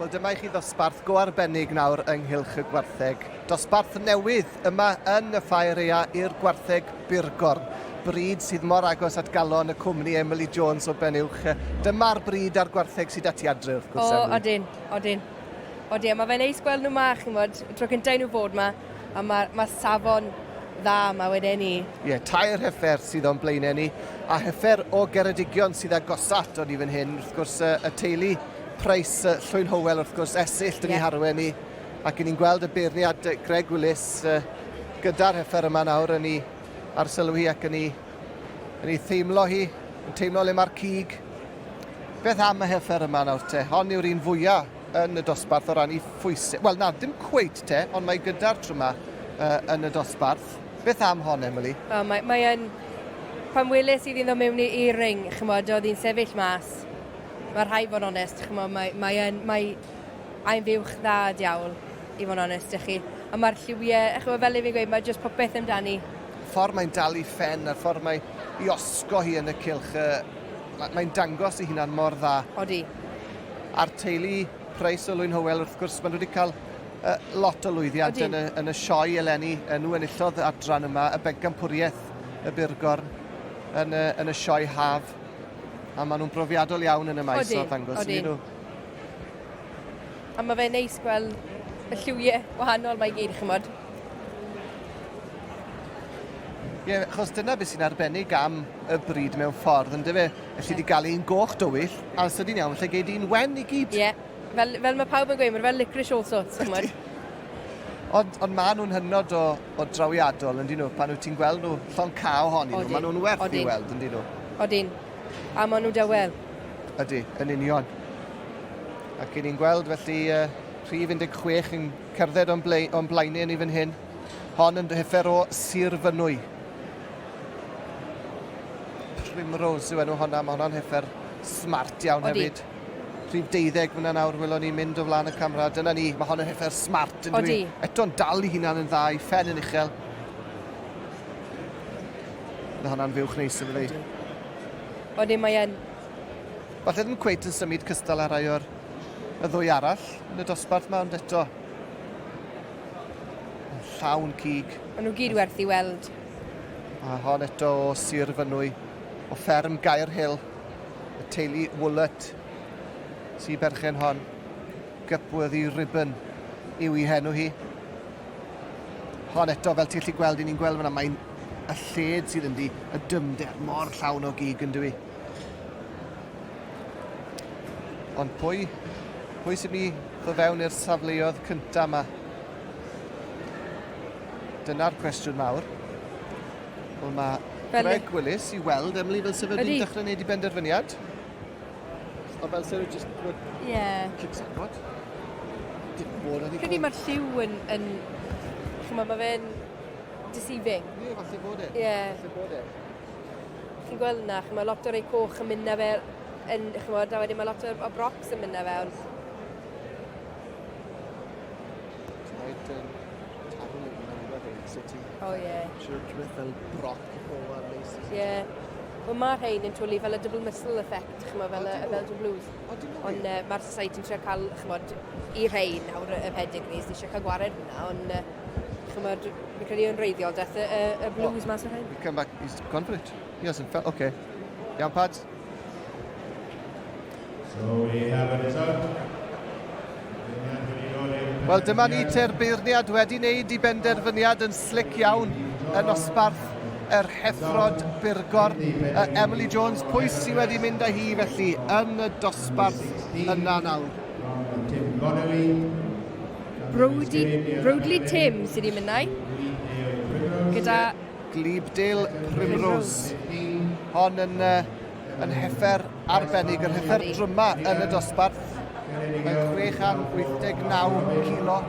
Wel dyma i chi ddosbarth go arbennig nawr ynghylch y gwartheg. Dosbarth newydd yma yn y Ffair Ea i'r gwartheg burgorn. Bryd sydd mor agos at galon y cwmni Emily Jones o Benuwch. Dyma'r bryd a'r gwartheg sydd ati adre wrth gwrs. O, odyn, odyn. Odi, a mae fe'n neis gweld nhw 'ma, chi'n gwbod, tro cynta i nhw fod 'ma, a mae, ma safon dda 'ma wedyn ni. Ie, tair heffer sydd o'n blaenau ni, a heffer o Geredigion sydd agosa ato ni fan hyn, wrth gwrs y, y teulu Price, Llwyn Howell wrth gwrs, Esyllt yn yeah. ei harwen ni, ac ni'n gweld y beirniad Greg Willis gyda'r heffer yma nawr yn ei arsylwi hi ac yn ei, yn ei theimlo hi, yn teimlo le mae'r cig. Beth am y heffer yma nawr te? Hon yw'r un fwyaf yn y dosbarth o ran ei phwysau. Wel na, dim cweit te, ond mae gyda'r tryma uh, yn y dosbarth. Beth am hon, Emily? O, mae, mae yn... Pan weles i ddyn mewn i'r ring, chymod, oedd hi'n sefyll mas. Mae rhaid fod yn onest, chymod, mae, mae yn... Mae, ai'n fuwch dda diawl, i fod yn onest â chi. A mae'r lliwiau, chymod, fel i fi'n gweud, mae jyst popeth amdani. Y ffordd mae'n dal ei phen a'r ffordd mae i osgo hi yn y cylch, uh, mae'n dangos ei hunan mor dda. Odi. A'r teulu Price o Lwyn Hywel, wrth gwrs, maen nhw wedi cael uh, lot o lwyddiant yn y, yn y sioe eleni. Nhw enillodd adran yma, y bencampwriaeth y Burgorn yn y, yn y sioe haf. A maen nhw'n brofiadol iawn yn y maes o ddangos i nhw. A mae fe'n neis gweld y lliwiau wahanol mae i gyd, chymod. Ie, yeah, achos dyna beth sy'n arbennig am y bryd mewn ffordd, ynddo fe? Elli di gael un goch dywyll, a'n sydyn iawn, lle gei di'n wen i gyd. Ie, yeah. fel, fel mae pawb yn gweud, mae'n fel licorice all sorts, chymod. Ond, ond maen nhw'n hynod o, o drawiadol, yndyn nhw, pan wyt ti'n gweld nhw llon ca ohonyn nhw, maen nhw'n werth i weld, yndyn nhw. Odyn. A maen nhw'n dawel. Ydy, yn union. Ac i ni'n gweld felly uh, rhif 16 yn cerdded o'n, ble, o'n blaenau ni fan hyn. Hon yn heffer o Sir Fynwy. Primrose yw enw honna, mae honna'n heffer smart iawn Odi. hefyd. Rhif deuddeg fyna nawr, welon ni'n mynd o flaen y camera. Dyna ni, mae hon yn heffer smart yn dwi. Eto'n dal i hunan yn dda, i ffen yn uchel. Mae honna'n fuwch neis yn fyddi. Odi, mae yn. Falle ddim cweit yn symud cystal â rhai o'r y ddwy arall yn y dosbarth yma, ond eto llawn cig. Maen nhw gyd werth i weld. A hon eto o Sir Fynwy, o fferm Gaer Hill, y teulu Woollett sy'n berchen hon. Gupworthy Ribbon yw ei henw hi. Hon eto, fel ti'n gallu gweld, i ni'n gweld fyna, mae'n y lled sydd ynddi, y dymder mor llawn o gig yn dwi. Ond pwy, pwy sy'n mynd i ddod fewn i'r safleoedd cyntaf yma? Dyna'r cwestiwn mawr. Wel, mae fel Greg Willis i weld, Emily, fel sef wedi dechrau gwneud i benderfyniad. O fel sef just... Ie. Yeah. Clic sacod. Dim bod yn... Credu mae'r lliw yn... yn Chymod, mae fe'n deceiving. Ie, yeah, falle bod e. Ie. Yeah. Falle bod e. Chi'n gweld na, chymod, lot o'r rei coch yn mynd na fe, yn, chymod, a wedyn mae lot o'r brocs yn mynd na fe, ond Rhaid um, taru yn rhywbeth ein, so ti'n... O ie. Siwr rhywbeth fel broc o a neis. Ie. Wel mae rhain yn twlu fel y double muscle effect, chymod, fel y, y Belgian Blues. Ond uh, mae'r society yn trio cael, chymod, i rhain nawr y pedigrees, ni eisiau cael gwared hwnna, ond uh, chymod, fi'n credu yn reiddiol, dath y, y, y blues oh, mas o'r rhain. He come back, he's gone for it. He hasn't felt, okay. Iawn, Pads? So we have a result. Wel, dyma ni te'r beirniad wedi wneud i benderfyniad yn slic iawn yn nosbarth yr heffrod Burgor. Uh, Emily Jones, pwy sydd wedi mynd â hi felly yn y dosbarth yna nawr? Brody, Broadly Tim sydd wedi mynd â'i. Gyda... Glebdale Primrose. Hon yn, uh, yn heffer arbennig, yr heffer dryma yn y dosbarth. Mae'n 689 kilo.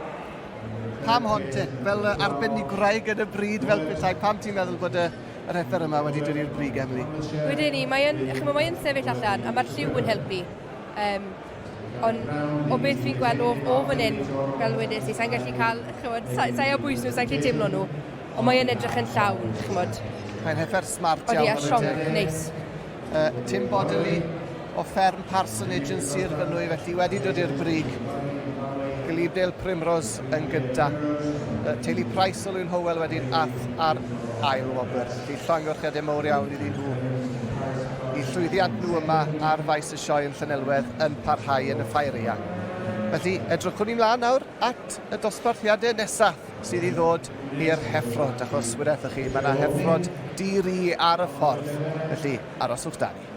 Pam hon te? Fel arbenigwraig yn y bryd fel petai, pam ti'n meddwl bod y, yr heffer yma wedi dod i'r brig, Emily? Wedyn ni, mae'n mae yn sefyll allan a mae'r lliw yn helpu. Um, ond o beth fi'n gweld o, o fan hyn, fel wedes i, sa'n gallu cael, chymod, sa, sai o bwys nhw, sa'n gallu teimlo nhw, ond mae'n edrych yn llawn, chymod. Mae'n heffer smart iawn. Odi, a sionc neis. Uh, Tim Bodley. o fferm Parsonage yn Sir Fynwy, felly wedi dod i'r brig. Glebdale Primrose yn gynta. Teulu Price o Lwyn Howell wedyn ath ar ail wobr. Felly llongyfarchiadau mawr iawn iddyn nhw. I llwyddiant nhw yma ar faes y sioe yn Llanelwedd yn parhau yn y ffair eang. Felly edrychwn ni mlaen nawr at y dosbarthiadau nesaf sydd i ddod i'r heffrod, achos wydethoch chi, mae yna heffrod di-ri ar y ffordd. Felly, aroswch da ni.